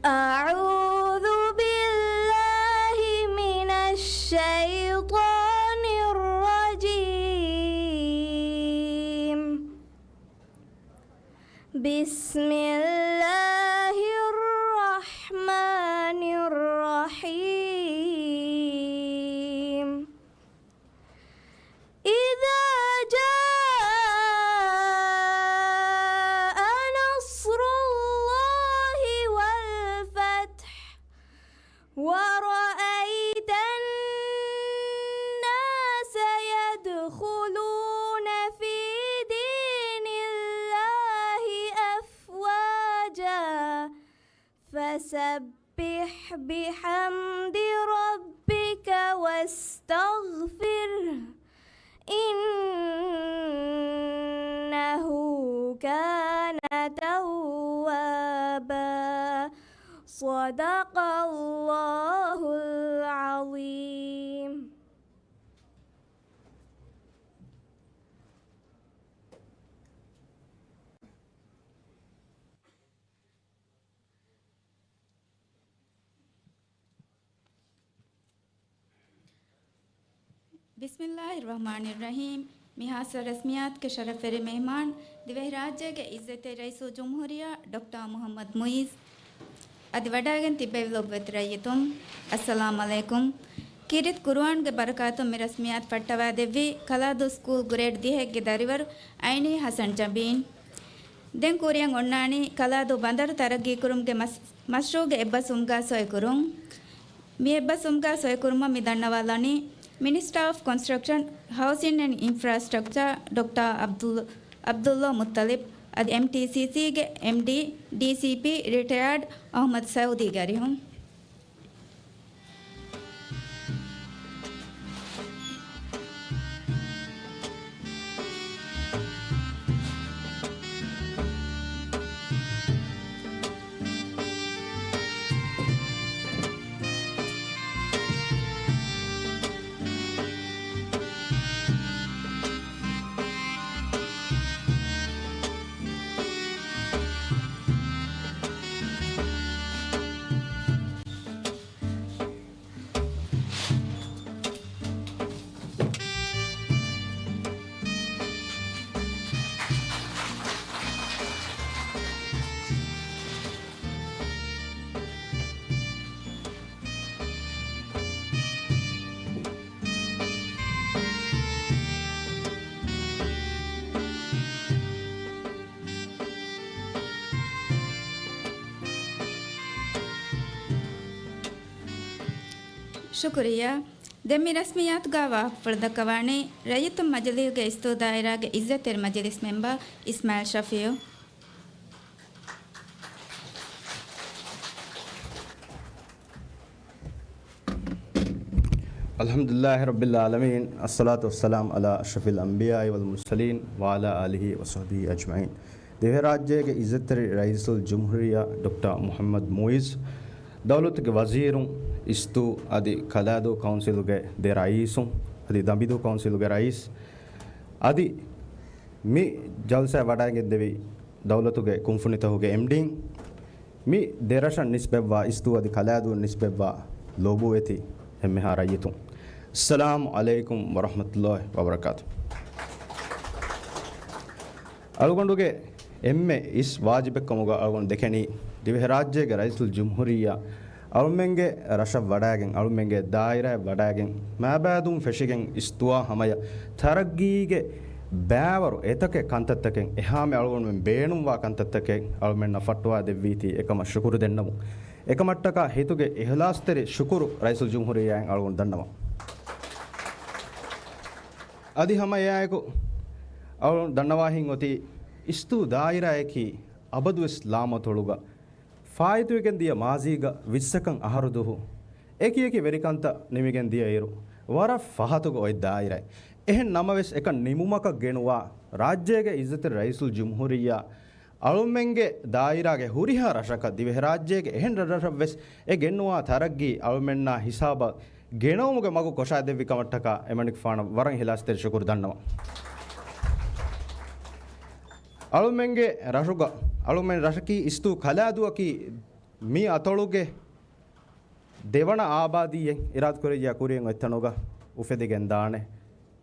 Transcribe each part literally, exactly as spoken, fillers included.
أعوذ بالله من الشيطان الرجيم. بسم الله الرحمن الرحيم. إذا جاء نصر الله والفتح ورأيت الناس يدخلون في دين الله أفواجا فسبح بحمد ربك واستغفره إنه كان توابا. صدق الله العظيم. ބިސްމިއްލާހިއްރަޙްމާނިއްރަޙީމް. މި ހާއްސަ ރަސްމިއްޔާތުގެ ޝަރަފްވެރި މެހްމާން، ދިވެހިރާއްޖޭގެ އިއްޒަތްތެރި ރައީސުލްޖުމްހޫރިއްޔާ ޑޮކްޓަރ މުޙައްމަދު މުޢިއްޒު. އަދި ވަޑައިގެން ތިއްބެވި ލޮބުވެތި ރައްޔިތުން، އައްސަލާމް ޢަލައިކުމް. ކީރިތި ޤުރުއާންގެ ބަރަކާތުން މި ރަސްމިއްޔާތު ފައްޓަވާދެއްވީ ކަލާދޫ ސްކޫލް ގްރޭޑް ދިހައެއްގެ ދަރިވަރު އައިނީ ޙަސަން ޖަބީން. ދެން ކުރިއަށް އޮންނާނީ ކަލާދޫ ބަނދަރު ތަރައްގީކުރުމުގެ މަސް-، މަޝްރޫޢުގެ އެއްބަސްވުމުގާ ސޮއިކުރުން. މި އެއްބަސްވުމުގާ ސޮއިކުރުމަށް މި ދަންނަވާލަނީ މިނިސްޓާ އޮފް ކޮންސްޓްރަކްޝަން، ހައުސިން އެންޑް އިންފްރާސްޓްރަކްޗާ ޑޮކްޓަރ އަބްދުލް-، އަބްދުﷲ މުއްޠަލިބް، އަދި އެމްޓީސީސީގެ އެމްޑީ، ޑީސީޕީ ރިޓަޔާޑް އަޙްމަދު ސައޫދީގެ އަރިހުން. ޝުކުރިއްޔާ. ދެން މި ރަސްމިއްޔާތުގާ ވާހަކަފުޅު ދައްކަވާނީ ރައްޔިތުން މަޖިލީހުގެ އިސްތޫ ދާއިރާގެ އިއްޒަތްތެރި މަޖިލިސް މެމްބަރ އިސްމާޢީލް ޝަފީޢު. الحمد لله رب العالمين، الصلاة والسلام على أشرف الأنبياء والمرسلين وعلى آله وصحبه أجمعين. ދިވެހިރާއްޖޭގެ އިއްޒަތްތެރި ރައީސުލްޖުމްހޫރިއްޔާ ޑޮކްޓަރ މުޙައްމަދު މުޢިއްޒު، ދައުލަތުގެ ވަޒީރުން، އިސްތޫ އަދި ކަލާދޫ ކައުންސިލުގެ ދެ ރައީސުން، އަދި ދަނބިދޫ ކައުންސިލުގެ ރައީސް، އަދި މި ޖަލްސާއަށް ވަޑައިގެންދެވި ދައުލަތުގެ ކުންފުނިތަކުގެ އެމްޑީން، މި ދެރަށަށް ނިސްބަތްވާ އިސްތޫ އަދި ކަލާދޫ ނިސްބަތްވާ ލޮބުވެތި އެންމެހާ ރައްޔިތުން، އައްސަލާމު ޢަލައިކުމް ވަރަޙްމަތުﷲ ވަބަރަކާތު. އަޅުގަނޑުގެ އެންމެ އިސް ވާޖިބެއްކަމުގަ އަޅުގަނޑު ދެކެނީ، ދިވެހިރާއްޖޭގެ ރައީސުލްޖުމްހޫރިއްޔާ އަޅުމެންގެ ރަށަށް ވަޑައިގެން، އަޅުމެންގެ ދާއިރާއަށް ވަޑައިގެން، މާބައިދޫން ފެށިގެން އިސްތުވާ ހަމަޔަށް ތަރައްގީގެ ބައިވަރު އެތަކެއް ކަންތައްތަކެއް، އެހާމެ އަޅުގަނޑުމެން ބޭނުންވާ ކަންތައްތަކެއް އަޅުމެންނަށް ފައްޓަވާ ދެއްވީތީ އެކަމަށް ޝުކުރު ދެންނަމުން، އެކަމަށްޓަކާ ހިތުގެ އިޚްލާޞްތެރި ޝުކުރު ރައީސުލްޖުމްހޫރިއްޔާއިން އަޅުގަނޑު ދަންނަވަން. އަދި ހަމަ އެއާއެކު އަޅުގަނޑު ދަންނަވާހިން އޮތީ އިސްތޫ ދާއިރާއަކީ އަބަދުވެސް ލާމަތޮޅުގަ ފާއިތުވެގެން ދިޔަ މާޒީގަ ވިއްސަކަށް އަހަރު ދުހު އެކި އެކި ވެރިކަންތައް ނިމިގެން ދިޔައިރު، ވަރަށް ފަހަތުގަ އޮތް ދާއިރާއެއް. އެހެން ނަމަވެސް، އެކަން ނިމުމަކަށް ގެނުވާ ރާއްޖޭގެ އިއްޒަތްތެރި ރައީސުލްޖުމްހޫރިއްޔާ އަޅުމެންގެ ދާއިރާގެ ހުރިހާ ރަށަކަށް، ދިވެހިރާއްޖޭގެ އެހެން ރަށްރަށަށްވެސް އެ ގެންނުވާ ތަރައްގީ އަޅުމެންނާ ހިސާބަށް ގެނައުމުގެ މަގު ކޮށާދެއްވި ކަމަށްޓަކާ އެމަނިކުފާނަށް ވަރަށް އިޚްލާޞްތެރި ޝުކުރު ދަންނަވަން. އަޅުމެންގެ ރަށުގަ، އަޅުމެން ރަށަކީ އިސްތޫ ކަލާދޫއަކީ މި އަތޮޅުގެ ދެވަނަ އާބާދީއެއް އިރާދަކުރެއްވިއްޔާ ކުރިއަށް އޮތްތަނުގަ އުފެދިގެންދާނެ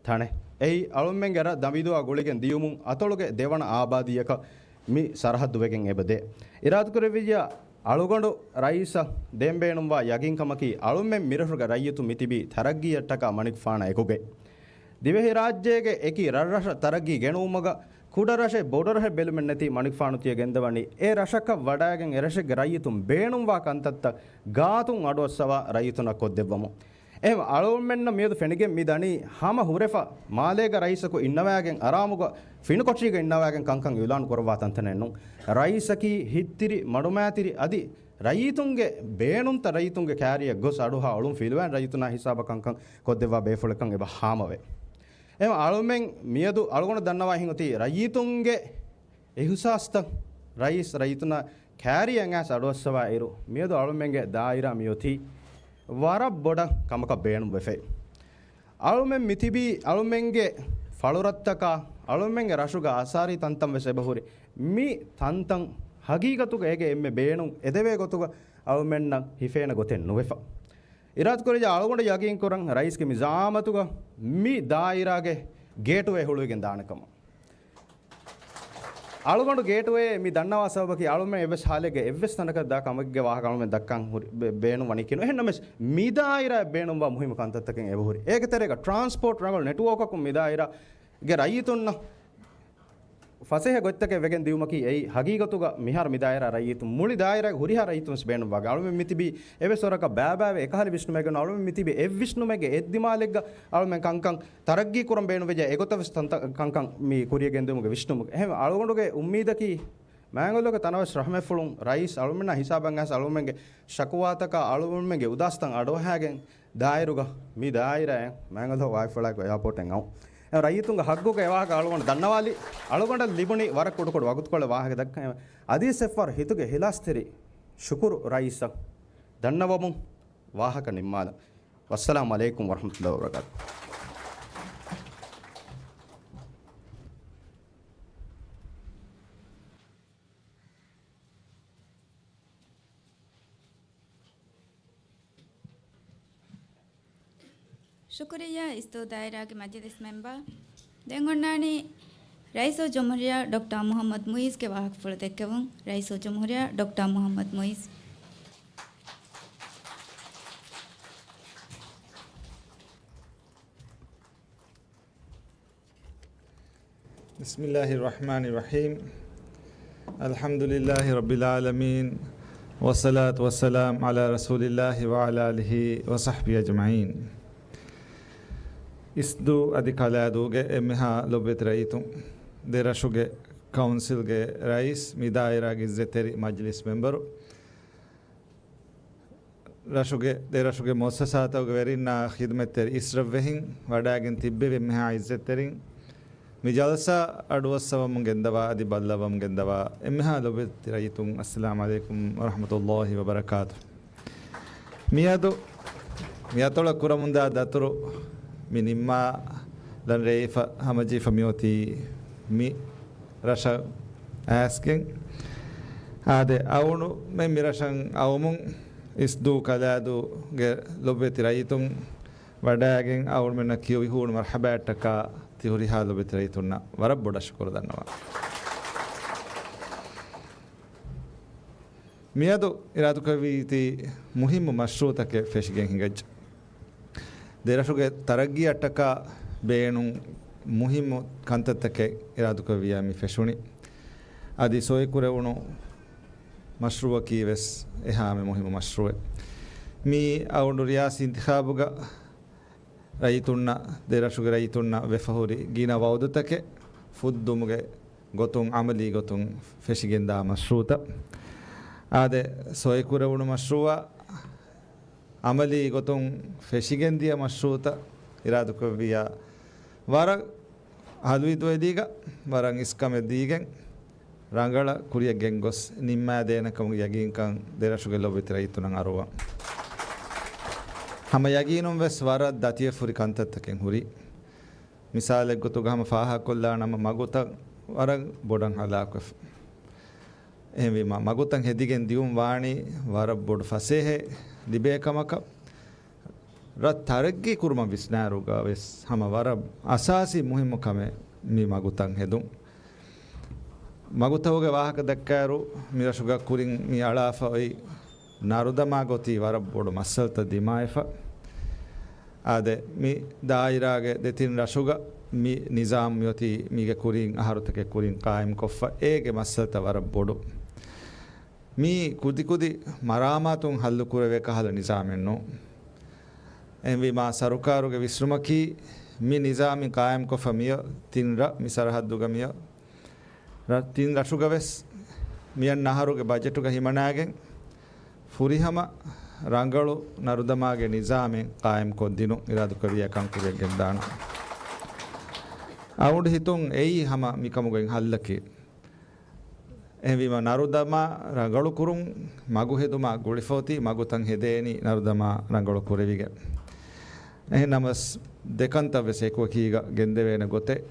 ތަނެއް. އެއީ އަޅުމެންގެ ރަށް ދަމިދުވާ ގުޅިގެން ދިޔުމުން އަތޮޅުގެ ދެވަނަ އާބާދީއަކަށް މި ސަރަހައްދުވެގެން އެބަދޭ. އިރާދަކުރެއްވިއްޔާ އަޅުގަނޑު ރައީސަށް ދޭން ބޭނުންވާ ޔަގީންކަމަކީ، އަޅުމެން މިރަށުގެ ރައްޔިތުން މިތިބީ ތަރައްގީއަށްޓަކާ މަނިކުފާނަށް އެކުގައި. ދިވެހިރާއްޖޭގެ އެކި ރަށްރަށަށް ތަރައްގީ ގެނުވުމުގަ ކުޑަރަށެއް ބޮޑުރަށެއް ބެލުމެއްނެތި މަނިކުފާނު ތިޔަ ގެންދަވަނީ، އެ ރަށަކަށް ވަޑައިގެން އެ ރަށެއްގެ ރައްޔިތުން ބޭނުންވާ ކަންތައްތައް ގާތުން އަޑުއައްސަވާ ރައްޔިތުންނަށް ކޮށްދެއްވަމުން. އެހެން އަޅުމެންނަށް މިއަދު ފެނިގެން މި ދަނީ، ހަމަ ހުރެފަ މާލޭގަ ރައީސަކު އިންނަވައިގެން އަރާމުގަ ފިނިކޮޓަރީގަ އިންނަވައިގެން ކަންކަން އިއުލާނު ކުރައްވާ ތަންތަނެއް ނޫން. ރައީސަކީ ހިތްތިރި މަޑުމައިތިރި އަދި ރައްޔިތުންގެ ބޭނުންތައް ރައްޔިތުންގެ ކާރިއަށް ގޮސް އަޑުއަހާ އޮޅުން ފިލުވާން ރައްޔިތުންނާ ހިސާބަށް ކަންކަން ކޮށްދެއްވާ ބޭފުޅެއްކަން އެބަ ހާމަވޭ. އެހެން އަޅުމެން މިއަދު އަޅުގަނޑު ދަންނަވާ އިހިން އޮތީ ރައްޔިތުންގެ އިހުސާސްތައް ރައީސް ރައްޔިތުންނާ ކާރިއަށް އައިސް އަޑުއައްސަވާ އިރު، މިއަދު އަޅުމެންގެ ދާއިރާ މިއޮތީ ވަރަށް ބޮޑަށް ކަމަކަށް ބޭނުންވެފައި. އަޅުމެން މިތިބީ އަޅުމެންގެ ފަޅުރަށްތަކާ، އަޅުމެންގެ ރަށުގެ އަސާރީ ތަންތަން ވެސް އެބަހުރި. މި ތަންތަން ހަގީގަތުގަ އޭގެ އެންމެ ބޭނުން އެދެވޭ ގޮތުގަ އަޅުމެންނަށް ހިފޭނެ ގޮތެއް ނުވެފަ. އިރާދަކުރެއްވިއްޔާ އަޅުގަނޑު ޔަގީންކުރަން ރައީސްގެ މި ޒައާމަތުގަ މި ދާއިރާގެ ގޭޓްވޭ ހުޅުވިގެން ދާނެ ކަމަށް. އަޅުގަނޑު ގޭޓްވޭ މި ދަންނަވާ ސަބަބަކީ އަޅުމެން އެއްވެސް ހާލެއްގަ އެއްވެސް ތަނަކަށް ދާ ކަމެއްގެ ވާހަކަ އަޅުމެން ދައްކަން ހުރި، ބޭ-، ބޭނުން ވަނީކީ ނޫން. އެހެންނަމަވެސް މި ދާއިރާއަށް ބޭނުންވާ މުހިއްމު ކަންތައްތަކެއް އެބަހުރި. އޭގެ ތެރޭގަ ޓްރާންސްޕޯޓް ރަނގަޅު ނެޓްވޯކަކުން މި ދާއިރާގެ ރައްޔިތުންނަށް ފަސޭހަ ގޮތްތަކެއް ވެގެން ދިޔުމަކީ އެއީ ހަގީގަތުގަ މިހާރު މި ދާއިރާ ރައްޔިތުން، މުޅި ދާއިރާގެ ހުރިހާ ރައްޔިތުން ވެސް ބޭނުންވާ. އަޅުމެން މިތިބީ އެއްވެސް ވަރަކަށް ބައިބައިވެ އެކަހަލަ ވިސްނުމެއްގަ ނޫން. އަޅުމެން މިތިބީ އެއްވިސްނުމެއް އެއްދިމާލެއްގަ އަޅުމެން ކަންކަން ތަރައްގީ ކުރަން ބޭނުންވެއްޖެ އެގޮތަށް ވެސް ތަންތަ-، ކަންކަން މި ކުރިޔަށް ގެންދިއުމުގެ ވިސްނުމުގެ. އެހެން އަޅުގަނޑުގެ އުއްމީދަކީ މާތް މާނގަލުގެ ތަނަވަސް ރަޙްމަތްފުޅުން ރައީސް އަޅުމެންނާ ހިސާބަށް އައިސް އަޅުމެންގެ ޝަކުވާތަކާ އަޅުމެންގެ އުދާސްތައް އަޑުއަހައިގެން ދާއިރުގަ މި ދާއިރާއެއް މާތް މާނގަލު ވާހިފުޅާއެކު އެއާޕޯޓެއް އައު. އެ ރައްޔިތުންގެ ހައްގުގެ އެވާހަކަ އަޅުގަނޑު ދަންނަވާލި. އަޅުގަނޑަށް ލިބުނީ ވަރަށް ކުޑަކުޑަ ވަގުތުކޮޅެއް ވާހަކަ ދައްކަން. އަދިވެސް އެއްފަހަރު ހިތުގެ އިހްލާސްތެރި ޝުކުރު ރައީސަށް ދަންނަވަމުން ވާހަކަ ނިންމާލަން. ވައްސަލާމު ޢަލައިކުމް ވަރަޙްމަތުﷲި ވަބަރަކާތުހު. ޝުކުރިއްޔާ އިސްދޫ ދާއިރާގެ މަޖިލިސް މެމްބަރ. ދެން އޮންނާނީ ރައީސުލްޖުމްހޫރިއްޔާ ޑޮކްޓަރ މުޙައްމަދު މުޢިއްޒުގެ ވާހަކަފުޅު ދެއްކެވުން. ރައީސުލްޖުމްހޫރިއްޔާ ޑޮކްޓަރ މުޙައްމަދު މުޢިއްޒު. بسم الله الرحمن الرحيم. الحمد لله رب العالمين. والصلاة والسلام على رسول الله وعلى آله وصحبه أجمعين. އިސްދޫ އަދި ކަލާދޫގެ އެންމެހާ ލޮބުވެތި ރައްޔިތުން، ދެ ރަށުގެ ކައުންސިލްގެ ރައީސް، މި ދާއިރާގެ އިއްޒަތްތެރި މަޖިލިސް މެމްބަރު، ރަށުގެ، ދެ ރަށުގެ މުއައްސަސާތަކުގެ ވެރިންނާ ޚިދުމަތްތެރި އިސްރަށްވެހިން ވަޑައިގެން ތިއްބެވި އެންމެހާ އިއްޒަތްތެރިން، މި ޖަލްސާ އަޑުއައްސަވަމުން ގެންދަވާ އަދި ބައްލަވަމުން ގެންދަވާ އެންމެހާ ލޮބުވެތި ރައްޔިތުން، އައްސަލާމު ޢަލައިކުމް ވަރަޙްމަތުﷲި ވަބަރަކާތުހު. މިއަދު މި އަތޮޅަށް ކުރަމުންދާ ދަތުރު މި ނިންމާލަން ރޭވިފަ ހަމަޖެހިފަ މިއޮތީ މި ރަށަށް އައިސްގެން. އާދެ، އަޅުގަނޑުމެން މި ރަށަށް އައުމުން އިސްދޫ ކަލާދޫގެ ލޮބުވެތި ރައްޔިތުން ވަޑައިގެން އަޅުގަނޑުމެންނަށް ކިޔުއި ހޫނު މަރްޙަބާއަށްޓަކާ ތި ހުރިހާ ލޮބުވެތި ރައްޔިތުންނަށް ވަރަށް ބޮޑަށް ޝުކުރު ދަންނަވަން. މިއަދު އިރާދަކުރެއްވީތީ މުހިއްމު މަޝްރޫޢުތަކެއް ފެށިގެން ހިނގައްޖެ. ދެރަށުގެ ތަރައްގީއަށްޓަކާ ބޭނުން މުހިއްމު ކަންތައްތަކެއް އިރާދަކުރެއްވިއްޔާ މި ފެށުނީ. އަދި ސޮއިކުރެވުނު މަޝްރޫޢަކީ ވެސް އެހާމެ މުހިއްމު މަޝްރޫޢެއް. މި އަޅުގަނޑު ރިޔާސީ އިންތިޚާބުގަ ރައްޔިތުންނަށް، ދެރަށުގެ ރައްޔިތުންނަށް ވެފަހުރި ގިނަ ވަޢުދުތަކެއް ފުއްދުމުގެ ގޮތުން، ޢަމަލީ ގޮތުން ފެށިގެންދާ މަޝްރޫޢުތައް. އާދެ، ސޮއިކުރެވުނު މަޝްރޫޢާ ޢަމަލީ ގޮތުން ފެށިގެންދިޔަ މަޝްރޫޢުތައް އިރާދަކުރެއްވިއްޔާ، ވަރަށް ހަލުވި ދުވެލީގަ ވަރަށް އިސްކަމެއް ދީގެން، ރަނގަޅަށް ކުރިޔަށް ގެންގޮސް ނިންމާދޭނެ ކަމުގެ ޔަގީންކަން ދެރަށުގެ ލޮބުވެތި ރައްޔިތުންނަށް އަރުވަން. ހަމަ ޔަގީނުން ވެސް ވަރަށް ދަތިވެފަ ހުރި ކަންތައްތަކެއް ހުރި. މިސާލެއްގޮތުގަ ހަމަ ފާހަގަކޮށްލާނަމަ، މަގުތައް ވަރަށް ބޮޑަށް ހަލާކުވެފަ. އެހެންވީމަ، މަގުތައް ހެދިގެން ދިޔުން ވާނީ ވަރަށް ބޮޑު ފަސޭހައެއް ލިބޭ ކަމަކަށް. ރަށް ތަރައްގީ ކުރުމަށް ވިސްނާއިރުގަ ވެސް ހަމަ ވަރަށް އަސާސީ މުހިއްމު ކަމެއް މި މަގުތައް ހެދުން. މަގުތަކުގެ ވާހަކަ ދައްކާއިރު، މި ރަށުގަ ކުރިން މި އަޅާފަ އޮތް ނަރުދަމާ ގޮތީ ވަރަށް ބޮޑު މައްސަލަތައް ދިމާވެފަ. އާދެ، މި ދާއިރާގެ ދެތިން ރަށުގަ މި ނިޒާމް މިއޮތީ މީގެ ކުރިން އަހަރުތަކެއް ކުރިން ޤާއިމްކޮށްފަ، އޭގެ މައްސަލަތައް ވަރަށް ބޮޑު. މީ ކުދިކުދި މަރާމާތުން ހައްލު ކުރެވޭ ކަހަލަ ނިޒާމެއް ނޫން. އެހެންވީމާ، ސަރުކާރުގެ ވިސްނުމަކީ މި ނިޒާމި ޤާއިމްކޮށްފަ މިއޮތް ތިން ރަށް، މި ސަރަހައްދުގަ މިއޮތް ރަށް، ތިން ރަށުގަ ވެސް މިއަންނަ އަހަރުގެ ބަޖެޓުގަ ހިމަނާގެން ފުރިހަމަ ރަނގަޅު ނަރުދަމާގެ ނިޒާމެއް ޤާއިމްކޮށްދިނުން އިރާދަކުރެއްވިޔާ ކަންކުރިއަށް ގެންދާނަން. އަޅުގަނޑު ހިތުން އެއީ ހަމަ މިކަމުގެ ހައްލަކީ. އެހެންވީމަ، ނަރުދަމާ ރަނގަޅުކުރުން މަގު ހެދުމާ ގުޅިފަ އޮތީ މަގުތައް ހެދޭނީ ނަރުދަމާ ރަނގަޅު ކުރެވިގެން. އެހެން ނަމަވެސް، ދެ ކަންތައް ވެސް އެކުއެކީގަ ގެންދެވޭނެ ގޮތެއް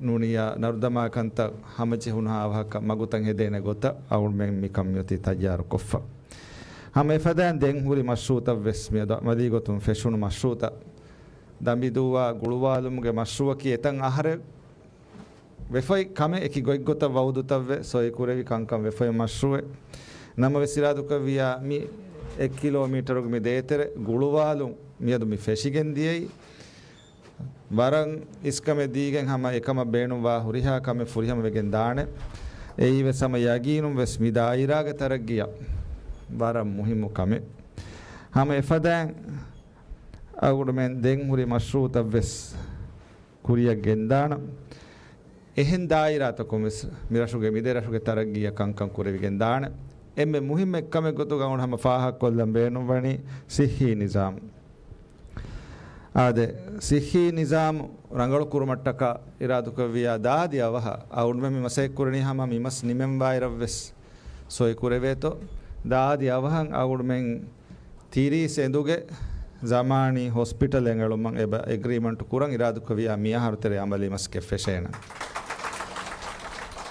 ނޫނިއްޔާ، ނަރުދަމާ ކަންތައް ހަމަޖެހުނުހާ އަވަހަކަށް މަގުތައް ހެދޭނެ ގޮތަށް އަޅުގަނޑުމެން މިކަން މިއޮތީ ތައްޔާރުކޮށްފަ. ހަމަ އެފަދައިން ދެން ހުރި މަޝްރޫޢުތައް ވެސް މިއަދު އަމަލީ ގޮތުން ފެށުނު މަޝްރޫޢުތައް. ދަނބިދޫއާ ގުޅުވާލުމުގެ މަޝްރޫޢަކީ އެތަން އަހަރެއް ވެފައި ކަމެއް، އެކި ގޮތްގޮތަށް ވައުދުތައްވެ ސޮއިކުރެވި ކަންކަން ވެފައި މަޝްރޫޢެއް. ނަމަވެސް އިރާދުކުރެއްވިޔާ މި އެއް ކިލޯމީޓަރުގެ މި ދޭތެރެ ގުޅުވާލުން މިއަދު މި ފެށިގެން ދިޔައީ، ވަރަށް އިސްކަމެއް ދީގެން ހަމަ އެކަމަށް ބޭނުންވާ ހުރިހާ ކަމެއް ފުރިހަމަވެގެން ދާނެ. އެއީ ވެސް ހަމަ ޔަގީނުން ވެސް މި ދާއިރާގެ ތަރައްގީއަށް ވަރަށް މުހިއްމު ކަމެއް. ހަމަ އެފަދައިން އަޅުގަނޑުމެން ދެން ހުރި މަޝްރޫޢުތައް ވެސް ކުރިއަށް ގެންދާނަން. އެހެން ދާއިރާތަކުން ވެސް މި ރަށުގެ މި ދެ ރަށުގެ ތަރައްގީއަށް ކަންކަން ކުރެވިގެން ދާނެ. އެންމެ މުހިއްމު އެއްކަމެއް ގޮތުގަ އަޅުގަނޑު ހަމަ ފާހަގަކޮށްލަން ބޭނުންވަނީ ސިއްހީ ނިޒާމް. އާދެ، ސިއްހީ ނިޒާމް ރަނގަޅު ކުރުމަށްޓަކާ އިރާދުކުރެއްވިޔާ ދާދި އަވަހަށް އަޅުގަނޑުމެން މި މަސައްކަތް ކުރަނީ ހަމަ މި މަސް ނިމެންވާއިރަށް ވެސް ސޮއި ކުރެވޭތޯ. ދާދި އަވަހަށް އަޅުގަނޑުމެން ތިރީސް އެނދުގެ ޒަމާނީ ހޮސްޕިޓަލެއް އެޅުމަށް އެބަ އެގްރީމަންޓު ކުރަން އިރާދުކުރެއްވިޔާ މި އަހަރު ތެރޭ އަމަލީ މަސައްކަތް ފެށޭނަން.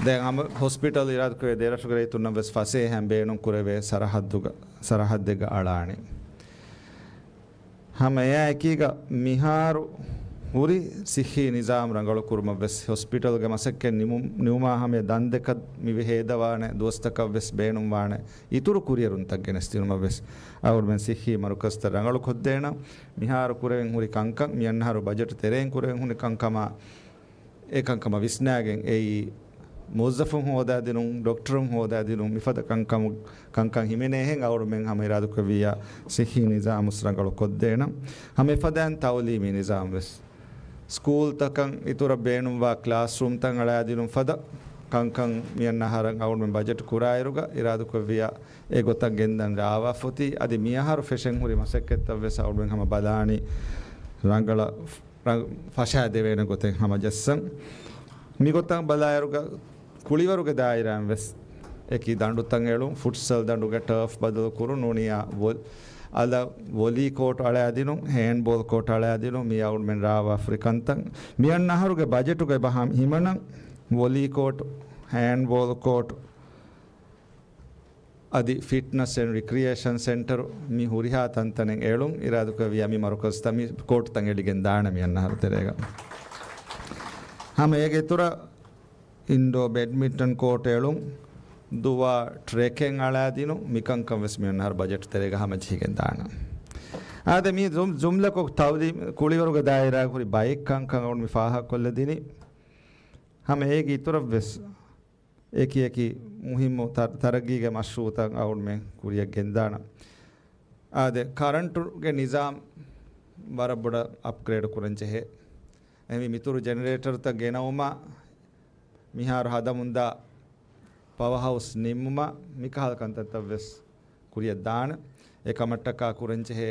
ދެން އަމަ-، ހޮސްޕިޓަލް އިރާދުކުރެއްވިޔާ ދެ ރަށުގެ ރައްޔިތުންނަށް ވެސް ފަސޭހައިން ބޭނުން ކުރެވޭ ސަރަހައްދުގަ، ސަރަހައްދެއްގަ އަޅާނީ. ހަމަ އެއާ އެކީގަ މިހާރު ހުރި ސިއްހީ ނިޒާމް ރަނގަޅު ކުރުމަށް ވެސް ހޮސްޕިޓަލްގެ މަސައްކަތް ނިމު-، ނިމުމާ ހަމަޔަށް ދަންދެކަށް މި ހޭދަވާނެ ދުވަސްތަކަށް ވެސް ބޭނުންވާނެ އިތުރު ކުރިއެރުންތައް ގެނެސްދިނުމަށް ވެސް އަޅުގަނޑުމެން ސިއްހީ މަރުކަޒުތައް ރަނގަޅު ކޮށްދޭނަން. މިހާރު ކުރެވެން ހުރި ކަންކަން، މިއަންނަހަރު ބަޖެޓު ތެރެއިން ކުރެވެން ހުރި ކަންކަމާ، އެ ކަންކަމަށް ވިސްނާގެން އެއީ މުވައްޒަފުން ހޯދާދިނުން، ޑޮކްޓަރުން ހޯދާދިނުން، މިފަދަ ކަންކަމު-، ކަންކަން ހިމެނޭހެން އަޅުގަނޑުމެން ހަމަ އިރާދަކުރެއްވިއްޔާ ސިއްހީ ނިޒާމުސް ރަނގަޅު ކޮށްދޭނަން. ހަމަ އެފަދައިން ތައުލީމީ ނިޒާމް ވެސް. ސްކޫލްތަކަށް އިތުރަށް ބޭނުންވާ ކްލާސްރޫމްތައް އަޅާދިނުން ފަދަ ކަންކަން މިއަންނަ އަހަރަށް އަޅުގަނޑުމެން ބަޖެޓް ކުރާއިރުގަ އިރާދަކުރެއްވިއްޔާ އެ ގޮތަށް ގެންދަން ރާވާފަ އޮތީ. އަދި މިއަހަރު ފެށެން ހުރި މަސައްކަތްތައް ވެސް އަޅުގަނޑުމެން ހަމަ ބަލާނީ ރަނގަޅަށް ރަނގ-، ފަށާދެވޭނެ ގޮތެއް ހަމަޖައްސަން. މިގޮތަށް ބަލާއިރުގަ ކުޅިވަރުގެ ދާއިރާއިން ވެސް އެކި ދަނޑުތައް އެޅުން، ފުޓްސަލް ދަނޑުގެ ޓަރފް ބަދަލު ކުރުން ނޫނިއްޔާ ވޮ-، އަލަށް ވޮލީ ކޯޓް އަޅާދިނުން، ހޭންޑްބޯލް ކޯޓް އަޅާދިނުން، މި އަޅުގަނޑުމެން ރާވާފަ ހުރި ކަންތައް. މިއަންނަ އަހަރުގެ ބަޖެޓުގައި ބަހަ ހިމަނަން ވޮލީ ކޯޓް، ހޭންޑްބޯލް ކޯޓް، އަދި ފިޓްނަސް އެންޑް ރިކްރިއޭޝަން ސެންޓަރު މި ހުރިހާ ތަންތަނެއް އެޅުން އިރާދަކުރެއްވިއްޔާ މި މަރުކަޒުތައް މި ކޯޓްތައް އެޅިގެން ދާނަން މި އަންނަ އަހަރު ތެރޭގަ. ހަމަ އޭގެ އިތުރަށް އިންޑޯ ބެޑްމިންޓަން ކޯޓް އެޅުން، ދުވާ ޓްރެކެއް އަޅާދިނުން، މިކަންކަން ވެސް މި އަންނަ އަހަރު ބަޖެޓް ތެރޭގަ ހަމަޖެހިގެން ދާނަން. އާދެ، މި ޖުމް-، ޖުމްލަކޮށް ތައުލީމް ކުޅިވަރުގެ ދާއިރާގަ ހުރި ބައެއް ކަންކަން އަޅުގަނޑު މި ފާހަގަކޮށްލަދިނީ. ހަމަ އޭގެ އިތުރަށް ވެސް އެކި އެކި މުހިއްމު ތަ-، ތަރައްގީގެ މަޝްރޫޢުތައް އަޅުގަނޑުމެން ކުރިއަށް ގެންދާނަން. އާދެ، ކަރަންޓުގެ ނިޒާމް ވަރަށް ބޮޑަށް އަޕްގްރޭޑް ކުރަން ޖެހޭ. އެހެންވީ މިތުރު ޖެނެރޭޓަރުތައް ގެނައުމާ، މިހާރު ހަދަމުންދާ ޕަވަ ހައުސް ނިންމުމާ، މިކަހަލަ ކަންތައްތައް ވެސް ކުރިއަށް ދާނެ. އެ ކަމަށްޓަކާ ކުރަންޖެހޭ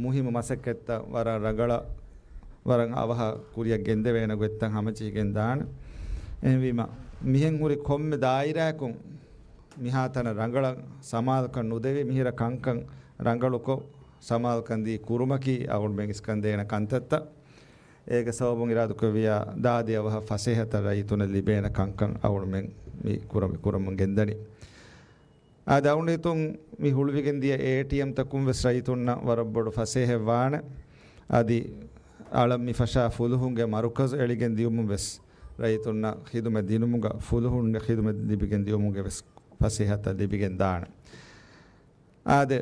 މުހިއްމު މަސައްކަތްތައް ވަރަށް ރަނގަޅަށް، ވަރަށް އަވަހަށް ކުރިއަށް ގެންދެވޭނެ ގޮތްތައް ހަމަޖެހިގެން ދާނެ. އެހެންވީމަ، މިހެން ހުރި ކޮންމެ ދާއިރާއަކުން މިހާތަނަށް ރަނގަޅަށް ސަމާލުކަން ނުދެވި، މިހިރަ ކަންކަން ރަނގަޅުކޮށް، ސަމާލުކަން ދީ ކުރުމަކީ އަޅުގަނޑުމެން އިސްކަންދޭނެ ކަންތައްތައް. އޭގެ ސަބަބުން އިރާދަކުރެއްވިއްޔާ ދާދި އަވަހަށް ފަސޭހަތައް ރައްޔިތުންނަށް ލިބޭނެ ކަންކަން އަޅުގަނޑުމެން މި ކުރަ-، ކުރަމުން ގެންދަނީ. އާދެ، އަޅުގަނޑު ހިތުން މި ހުޅުވިގެން ދިޔަ އޭޓީއެމްތަކުން ވެސް ރައްޔިތުންނަށް ވަރަށް ބޮޑު ފަސޭހައެއް ވާނެ. އަދި އަޅަން މި ފަށާ ފުލުހުންގެ މަރުކަޒު އެޅިގެން ދިޔުމުން ވެސް ރައްޔިތުންނަށް ޚިދުމަތް ދިނުމުގަ، ފުލުހުންގެ ޚިދުމަތް ލިބިގެން ދިޔުމުގެ ވެސް ފަސޭހަތައް ލިބިގެން ދާނެ. އާދެ،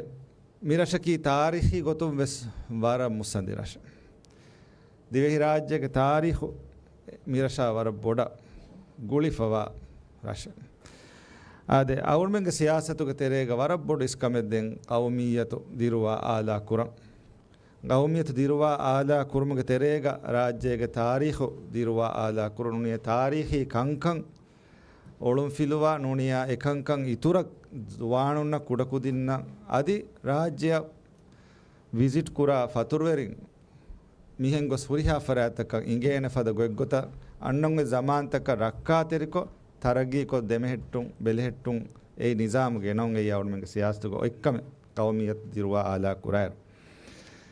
މި ރަށަކީ ތާރީޚީ ގޮތުން ވެސް ވަރަށް މުއްސަނދި ރަށެއް. ދިވެހިރާއްޖޭގެ ތާރީޚު މި ރަށާ ވަރަށް ބޮޑަށް ގުޅިފަވާ ރަށެއް. އާދެ، އަޅުގަނޑުމެންގެ ސިޔާސަތުގެ ތެރޭގަ ވަރަށް ބޮޑު އިސްކަމެއް ދެން ޤައުމިއްޔަތު ދިރުވާ އާލާ ކުރަން. ޤައުމިއްޔަތު ދިރުވާ އާލާ ކުރުމުގެ ތެރޭގަ ރާއްޖޭގެ ތާރީޚު ދިރުވާ އާލާ ކުރުނު ތާރީޚީ ކަންކަން އޮޅުންފިލުވާ ނޫނިޔާ އެކަންކަން އިތުރަށް ޒުވާނުންނަށް ކުޑަކުދިންނަށް އަދި ރާއްޖެއަށް ވިޒިޓް ކުރާ ފަތުރުވެރިން މިހެން ގޮސް ހުރިހާ ފަރާތްތަކަށް އިނގޭނެ ފަދަ ގޮތްގޮތަށް އަންނަން އޮތް ޒަމާންތަކަށް ރައްކާތެރިކޮށް، ތަރައްގީކޮށް ދެމެހެއްޓުން، ބެލެހެއްޓުން އެއީ ނިޒާމު ގެނައުން އެއީ އަޅުމެންގެ ސިޔާސަތުގެ އޮތްކަމެއް ޤައުމިއްޔަތު ދިރުވާ އާލާ ކުރާއިރު.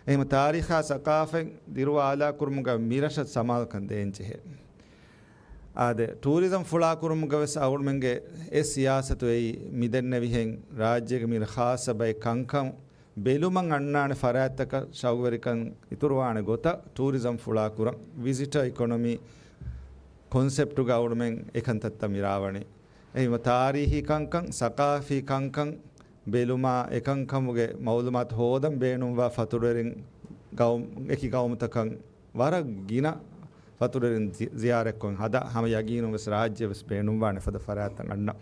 އެހެން ތާރީޚާ ސަޤާފަތް ދިރުވާ އާލާ ކުރުމުގަ މިރަށަށް ސަމާލުކަން ދޭން ޖެހޭ. އާދެ، ޓޫރިޒަމް ފުޅާކުރުމުގަ ވެސް އަޅުމެންގެ އެ ސިޔާސަތު އެއީ މިދެންނެވިހެން ރާއްޖޭގެ މި ޚާއްޞަ ބައެއް ކަންކަން ބެލުމަށް އަންނާނެ ފަރާތްތަކަށް ޝައުގުވެރިކަން އިތުރުވާނެ ގޮތަށް ޓޫރިޒަމް ފުޅާކުރަން، ވިޒިޓަރ އިކޮނޮމީ ކޮންސެޕްޓުގަ އަޅުމެން އެކަންތައްތައް މިރާވަނީ. އެހެންވީމަ ތާރީހީ ކަންކަން، ސަޤާފީ ކަންކަން ބެލުމާ، އެކަންކަމުގެ މައުލޫމާތު ހޯދަން ބޭނުންވާ ފަތުރުވެރިން ގައުމް، އެކި ގައުމުތަކަށް ވަރަށް ގިނަ ފަތުރުވެރިން ޒި-، ޒިޔާރަތްކޮށް ހަދާ، ހަމަ ޔަގީނުން ވެސް ރާއްޖެ ވެސް ބޭނުންވާނެ ފަދަ ފަރާތްތައް އަންނަ.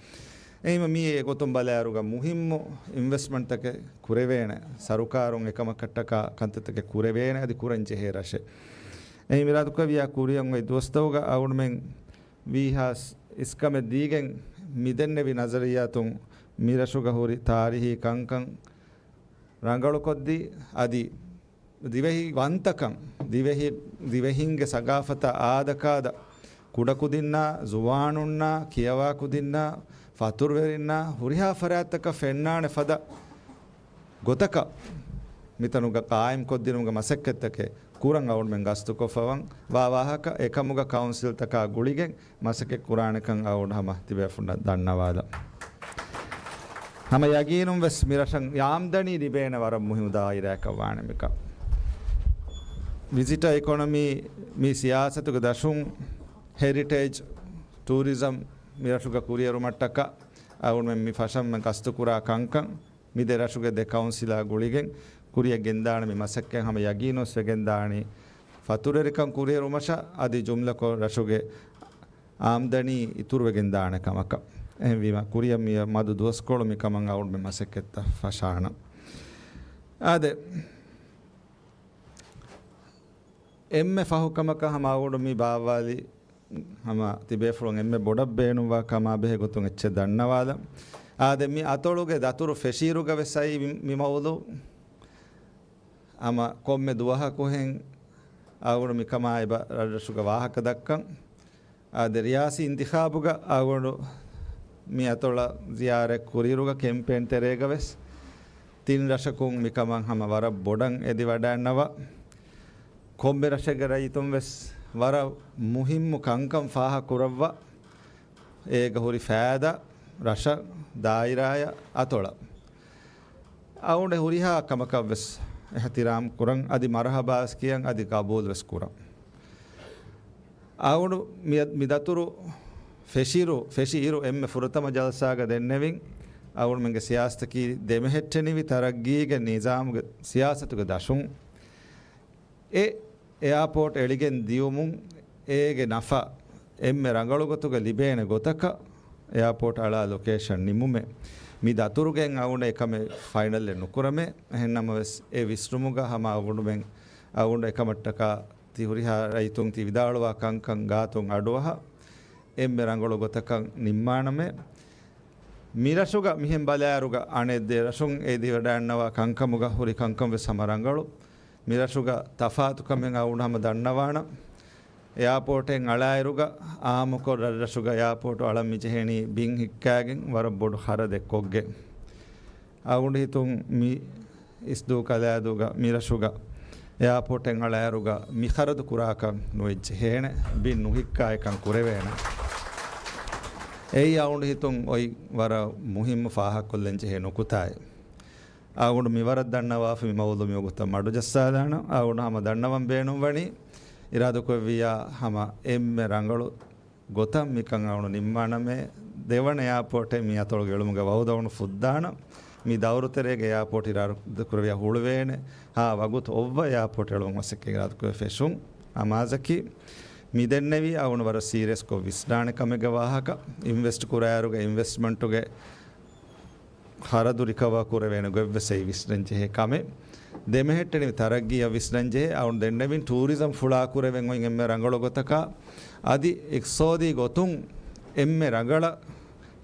އެހެންވީމަ މިއީ އެގޮތުން ބަލާއިރުގަ މުހިއްމު އިންވެސްޓްމަންޓްތަކެއް ކުރެވޭނެ، ސަރުކާރުން އެކަމަކަށްޓަކާ ކަންތައްތަކެއް ކުރެވޭނެ، އަދި ކުރަން ޖެހޭ ރަށެއް. އެހެން އިރާދަކުރެއްވިޔާ ކުރިއަށް އޮތް ދުވަސްތަކުގަ އަޅުމެން ވީހާސް އިސްކަމެއް ދީގެން މިދެންނެވި ނަޒަރިއްޔާތުން މިރަށުގަ ހުރި ތާރީހީ ކަންކަން ރަނގަޅުކޮށްދީ، އަދި ދިވެހި ވަންތަކަން، ދިވެހި، ދިވެހިންގެ ސަގާފަތާ އާދަކާދަ ކުޑަކުދިންނާ، ޒުވާނުންނާ، ކިޔަވާ ކުދިންނާ، ފަތުރުވެރިންނާ ހުރިހާ ފަރާތްތަކަށް ފެންނާނެ ފަދަ ގޮތަކަށް މިތަނުގަ ޤާއިމްކޮށްދިނުމުގެ މަސައްކަތްތަކެއް ކުރަން އަޅުމެން ގަސްތުކޮށްފަވަން ވާ ވާހަކަ އެކަމުގަ ކައުންސިލްތަކާ ގުޅިގެން މަސައްކަތް ކުރާނެކަން އަޅުގަނޑު ހަމަ ތިބޭފުޅުންނަށް ދަންނަވާލަން. ހަމަ ޔަގީނުން ވެސް މިރަށަށް އާމްދަނީ ލިބޭނެ ވަރަށް މުހިމު ދާއިރާއަކަށް ވާނެ މިކަން. ވިޒިޓަރ އިކޮނޮމީ މި ސިޔާސަތުގެ ދަށުން ހެރިޓޭޖް ޓޫރިޒަމް މިރަށުގަ ކުރިއެރުމަށްޓަކާ އަޅުމެން މި ފަށަންމެ ގަސްތުކުރާ ކަންކަން މި ދެ ރަށުގެ ދެ ކައުންސިލާ ގުޅިގެން ކުރިއަށް ގެންދާނެ މި މަސައްކަތް ހަމަ ޔަގީނުވެސް ވެގެންދާނީ ފަތުރުވެރިކަން ކުރިއެރުމަށާ އަދި ޖުމްލަކޮށް ރަށުގެ އާމްދަނީ އިތުރުވެގެންދާނެ ކަމަކަށް. އެހެންވީމަ ކުރިއަށް މި މަދު ދުވަސްކޮޅު މިކަމަށް އަޅުގަނޑުމެން މަސައްކަތްތައް ފަށާނަން. އާދެ، އެންމެ ފަހު ކަމަކަށް ހަމަ އަޅުގަނޑު މި ބާއްވާލި ހަމަ ތިބޭފުޅުން އެންމެ ބޮޑަށް ބޭނުންވާ ކަމާ ބެހޭ ގޮތުން އެއްޗެއް ދަންނަވާލަން. އާދެ، މި އަތޮޅުގެ ދަތުރު ފެށިއިރުގަ ވެސް އައި މި، މި މައުޟޫ ހަމަ ކޮންމެ ދުވަހަކުހެން އަޅުގަނޑު މިކަމާ އެބަ ރަށްރަށުގަ ވާހަކަ ދައްކަން. އާދެ، ރިޔާސީ އިންތިޚާބުގަ އަޅުގަނޑު މި އަތޮޅަށް ޒިޔާރަތް ކުރިއިރުގަ ކެމްޕޭން ތެރޭގަ ވެސް ތިން ރަށަކުން މިކަމަށް ހަމަ ވަރަށް ބޮޑަށް އެދިވަޑައިންނަވާ. ކޮންމެ ރަށެއްގެ ރައްޔިތުން ވެސް ވަރަށް މުހިއްމު ކަންކަން ފާހަގަ ކުރައްވާ، އޭގަ ހުރި ފައިދާ ރަށަށް، ދާއިރާއަށް، އަތޮޅަށް. އަޅުގަނޑު ހުރިހާ ކަމަކަށް ވެސް އިޙްތިރާމް ކުރަން، އަދި މަރުޙަބާ ވެސް ކިޔަން، އަދި ގަބޫލު ވެސް ކުރަން. އަޅުގަނޑު މި، މި ދަތުރު ފެށިއިރު، ފެށިއިރު އެންމެ ފުރަތަމަ ޖަލްސާގަ ދެންނެވިން، އަޅުގަނޑުމެންގެ ސިޔާސަތަކީ ދެމެހެއްޓެނިވި ތަރައްގީގެ ނިޒާމުގެ ސިޔާސަތުގެ ދަށުން އެ އެއާޕޯޓް އެޅިގެން ދިޔުމުން އޭގެ ނަފާ އެންމެ ރަނގަޅު ގޮތުގަ ލިބޭނެ ގޮތަކަށް އެއާޕޯޓް އަޅާ ލޮކޭޝަން ނިމުމޭ. މި ދަތުރުގެން އަޅުގަނޑު އެކަމެއް ފައިނަލްއެއް ނުކުރަމޭ. އެހެންނަމަވެސް އެ ވިސްނުމުގަ ހަމަ އަޅުގަނޑުމެން އަޅުގަނޑު އެކަމަށްޓަކާ ތި ހުރިހާ ރައްޔިތުން ތި ވިދާޅުވާ ކަންކަން ގާތުން އަޑުއަހާ އެންމެ ރަނގަޅު ގޮތަކަށް ނިންމާނަމޭ. މިރަށުގަ މިހެން ބަލާއިރުގަ އަނެއް ދެ ރަށުން އެދިވަޑައިންނަވާ ކަންކަމުގަ ހުރި ކަންކަން ވެސް ހަމަ ރަނގަޅު. މިރަށުގަ ތަފާތުކަމެއް އަޅުގަނޑު ހަމަ ދަންނަވާނަން. އެއާޕޯޓެއް އަޅާއިރުގަ އާއްމުކޮށް ރަށްރަށުގަ އެއާޕޯޓު އަޅަން މިޖެހެނީ ބިން ހިއްކާގެން ވަރަށް ބޮޑު ޚަރަދެއް ކޮށްގެން. އަޅުގަނޑު ހިތުން މި އިސްދޫ ކަލާދޫގަ މިރަށުގަ އެއާޕޯޓެއް އަޅާއިރުގަ މި ޚަރަދު ކުރާކަށް ނުވެއްޖެހޭނެ، ބިން ނުހިއްކާ އެކަން ކުރެވޭނެ. އެއީ އަޅުގަނޑު ހިތުން އޮތް ވަރަށް މުހިއްމު ފާހަގަކޮށްލަން ޖެހޭ ނުކުތާއެއް. އަޅުގަނޑު މިވަރަށް ދަންނަވާފަ މި މައުލޫމީ ވަގުތަށް މަޑުޖައްސާލާނަން. އަޅުގަނޑު ހަމަ ދަންނަވަން ބޭނުންވަނީ، އިރާދަކުރެއްވިއްޔާ ހަމަ އެންމެ ރަނގަޅު ގޮތަށް މިކަން އަޅުގަނޑު ނިންމާނަމޭ، ދެވަނަ އެއާޕޯޓެއް މި އަތޮޅުގަ އެޅުމުގެ ވައުދު އަޅުގަނޑު ފުއްދާނަން. މި ދައުރުތެރޭގެ އެއާޕޯޓް އިރާދަކުރެއްވިއްޔާ ހުޅުވޭނެ ހާ ވަގުތު އޮއްވަ އެއާޕޯޓް އެޅުމަށް މަސައްކަތް އިރާދަކުރެ ފެށުން އަމާޒަކީ. މި ދެންނެވީ އަޅުގަނޑު ވަރަށް ސީރިއަސްކޮށް ވިސްނާނެ ކަމެއްގެ ވާހަކަ. އިންވެސްޓް ކުރާއިރުގެ އިންވެސްޓްމަންޓުގެ ޚަރަދު ރިކަވާ ކުރެވޭނެ ގޮތްވެސް އެއީ ވިސްނަންޖެހޭ ކަމެއް. ދެމެހެއްޓެނިވި ތަރައްގީއަށް ވިސްނަންޖެހޭ. އަޅުގަނޑު ދެންނެވިން ޓޫރިޒަމް ފުޅާ ކުރެވެން އޮތް އެންމެ ރަނގަޅު ގޮތަކަށް، އަދި އިޤްތިޞާދީ ގޮތުން އެންމެ ރަނގަޅަށް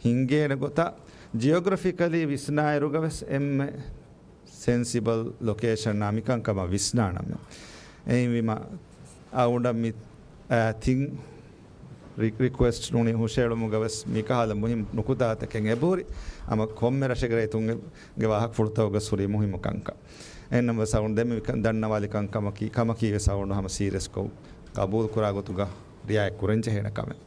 ހިންގޭނެ ގޮތަށް، ޖިއޮގްރަފިކަލީ ވިސްނާއިރުގަވެސް އެންމެ ސެންސިބަލް ލޮކޭޝަންއާ މިކަންކަމަށް ވިސްނާނަމޭ. އެހެންވީމަ، އަޅުގަނޑަށް މި، އާ، ތިން ރި-، ރިކުއެސްޓް ނޫނީ ހުށައެޅުމުގަވެސް މިކަހަލަ މުހިންމު ނުކުތާތަކެއް އެބަހުރި. ހަމަ ކޮންމެ ރަށެއްގެ ރައްޔިތުންގެ ވާހަކަފުޅުތަކުގަ ހުރި މުހިންމު ކަންކަން. އެހެންނަމަވެސް އަޅުގަނޑު ދެންމެ މިކަން ދަންނަވާލި ކަންކަމަކީ، ކަމަކީވެސް އަޅުގަނޑު ހަމަ ސީރިއަސްކޮށް ޤަބޫލުކުރާ ގޮތުގަ ރިޢާޔަތް ކުރަންޖެހޭނެ ކަމެއް.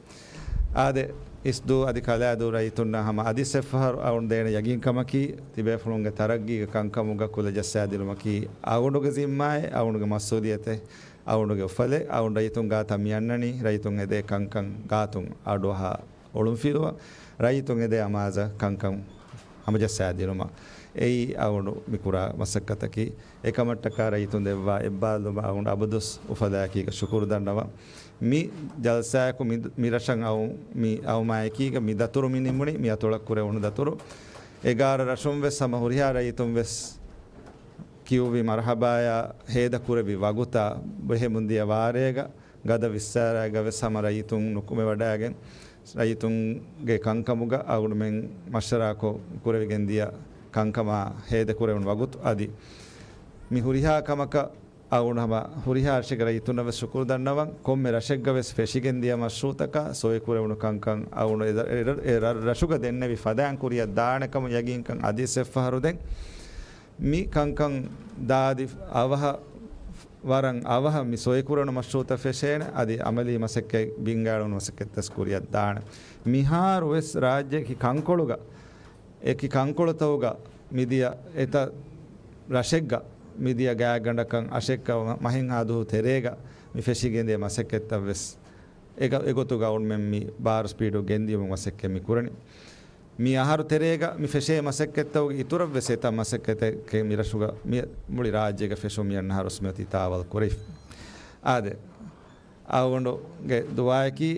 އާދެ، އިސްދޫ އަދި ކަލާދޫ ރައްޔިތުންނަށް ހަމަ އަދިސް އެއްފަހަރު އަޅުގަނޑު ދޭނެ ޔަގީންކަމަކީ، ތިބޭފުޅުންގެ ތަރައްގީގެ ކަންކަމުގަ ކުލަ ޖައްސާދިނުމަކީ އަޅުގަނޑުގެ ޒިންމާއެއް، އަޅުގަނޑުގެ މަސްއޫލިއްޔަތެއް، އަޅުގަނޑުގެ އުފަލެއް. އަޅުގަނޑު ރައްޔިތުން ގާތަށް މިއަންނަނީ، ރައްޔިތުން އެދޭ ކަންކަން ގާތުން އަޑުއަހާ އޮޅުންފިލުވަ، ރައްޔިތުން އެދޭ އަމާޒަށް ކަންކަން ހަމަޖައްސާދިނުމަށް. އެއީ އަޅުގަނޑު މި ކުރާ މަސައްކަތަކީ. އެކަމަށްޓަކާ ރައްޔިތުން ދެއްވާ އެއްބާރުލުމަށް އަޅުގަނޑު އަބަދުވެސް އުފަލާއެކީގަ ޝުކުރު ދަންނަވަން. މި ޖަލްސާއަކު މި، މި ރަށަށް އައު، މި އައުމާއެކީގަ މި ދަތުރު މި ނިމުނީ، މި އަތޮޅަށް ކުރެވުނު ދަތުރު. އެގާރަ ރަށުން ވެސް ހަމަ ހުރިހާ ރައްޔިތުން ވެސް ކިޔުއްވި މަރުޙަބާޔާ ހޭދަކުރެއްވި ވަގުތާ ބެހެމުންދިޔަ ވާރޭގަ ގަދަ ވިއްސާރައިގަ ވެސް ހަމަ ރައްޔިތުން ނުކުމެވަޑައިގެން، ރައްޔިތުންގެ ކަންކަމުގަ އަޅުގަނޑުމެން މަޝްވަރާކޮށް ކުރެވިގެންދިޔަ ކަންކަމާ ހޭދަކުރެވުނު ވަގުތު އަދި މި ހުރިހާ ކަމަކަށް އަޅުގަނޑު ހަމަ ހުރިހާ ރަށެއްގެ ރައްޔިތުންނަށް ވެސް ޝުކުރު ދަންނަވަން. ކޮންމެ ރަށެއްގަ ވެސް ފެށިގެންދިޔަ މަޝްރޫޢުތަކާ ސޮއިކުރެވުނު ކަންކަން އަޅުގަނޑު އެ ރަށުގަ ދެންނެވި ފަދައިން ކުރިއަށް ދާނެ ކަމަށް ޔަގީންކަން އަދިސް އެއްފަހަރު ދެން. މި ކަންކަން ދާދި އަވަހަށް، ވަރަށް އަވަހަށް މި ސޮއިކުރެވުނު މަޝްރޫޢުތައް ފެށޭނެ، އަދި އަމަލީ މަސައްކަތް ބިންގާޅުނު މަސައްކަތްތައް ކުރިއަށް ދާނެ. މިހާރު ވެސް ރާއްޖެއަކީ ކަންކޮޅުގަ، އެކި ކަންކޮޅުތަކުގަ މިދިޔަ އެތައް ރަށެއްގަ މިދިޔަ ގާތްގަނޑަކަށް އަށެއްކަ މަހެއްހާ ދުވަހު ތެރޭގަ މި ފެށިގެންދިޔަ މަސައްކަތްތައް ވެސް އެގަ-، އެގޮތުގަ އަޅުގަނޑުމެން މި ބާރު ސްޕީޑު ގެންދިޔުމުގެ މަސައްކަތް މި ކުރަނީ. މި އަހަރު ތެރޭގަ މި ފެށޭ މަސައްކަތްތަކުގެ އިތުރަށްވެސް އެތައް މަސައްކަތެއް މި ރަށުގަ މި މުޅި ރާއްޖޭގަ ފެށުން މި އަންނަ އަހަރު ވެސް މިއޮތީ ތާވަލް ކުރެވިފަ. އާދެ، އަޅުގަނޑުގެ ދުޢާއަކީ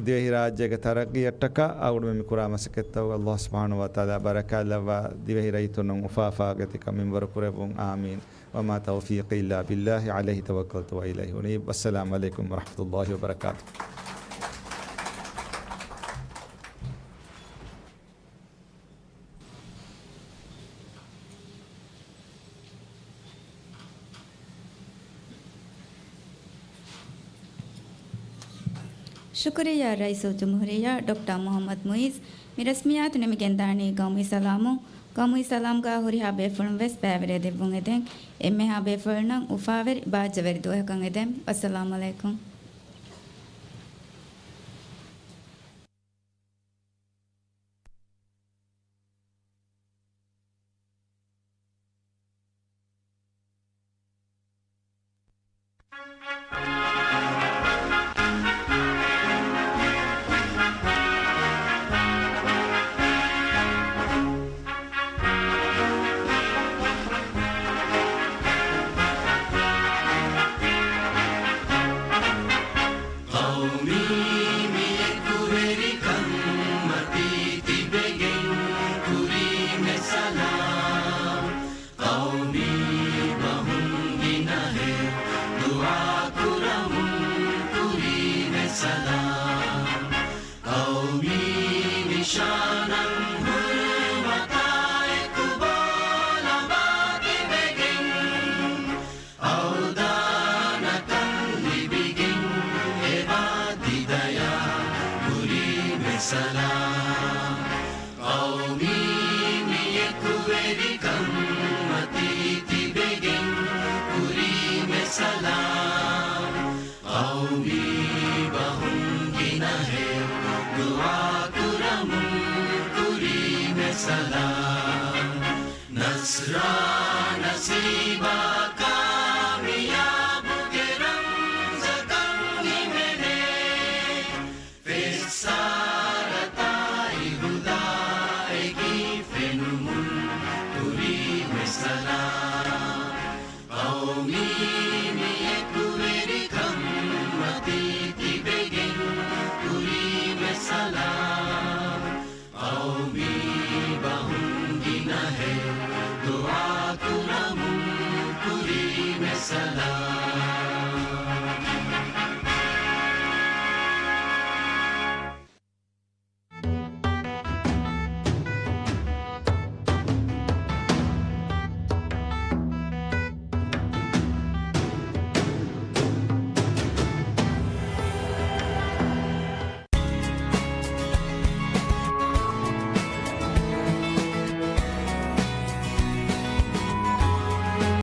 ދިވެހިރާއްޖޭގެ ތަރައްގީއަށްޓަކާ އަޅުގަނޑުމެން މި ކުރާ މަސައްކަތްތަކުގަ ﷲ ސުބްޙާނަހޫ ވަތަޢާލާ ބަރަކާތްލައްވާ ދިވެހި ރައްޔިތުންނަށް އުފާ ފާގަތިކަން މިންވަރު ކުރެއްވުން. އާމީން. وما توفيقي إلا بالله عليه توكلت وإليه أنيب. والسلام عليكم ورحمة الله وبركاته. ޝުކުރިއްޔާ ރައީސުލްޖުމްހޫރިއްޔާ ޑޮކްޓަރ މުޙައްމަދު މުޢިއްޒު. މި ރަސްމިއްޔާތު ނިމިގެންދާނީ ގައުމީ ސަލާމުން. ގައުމީ ސަލާމްގާ ހުރިހާ ބޭފުޅުން ވެސް ބައިވެރިވެ ދެއްވުން އެދެން. އެންމެހާ ބޭފުޅުންނަށް އުފާވެރި ބާއްޖަވެރި ދުވަހަކަށް އެދެން. އައްސަލާމު ޢަލައިކުމް. ޤައުމީ މި އެކުވެރިކަން މަތީ ތިބެގެން ކުރީމެ ސަލާމް. ޤައުމީ ބަހުން ގިނަހެއް ދުޢާ ކުރަމުން ކުރީމެ ސަލާމް. ޤައުމީ ނިޝާނަށް ހުރުމަތާ އެކު ބޯލަމާ ތިބެގެން އަވުދާނަކަން ލިބިގެން އެބާ ތިދަޔާ ކުރީމެ ސަލާމް. ޤައުމީ މި އެކުވެރިކަން މަތީ ތިބެގެން ކުރީމެ ސަލާމް. ޤައުމީ ބަހުން ގިނަހެއް ދުޢާ ރާ ނަސީބާ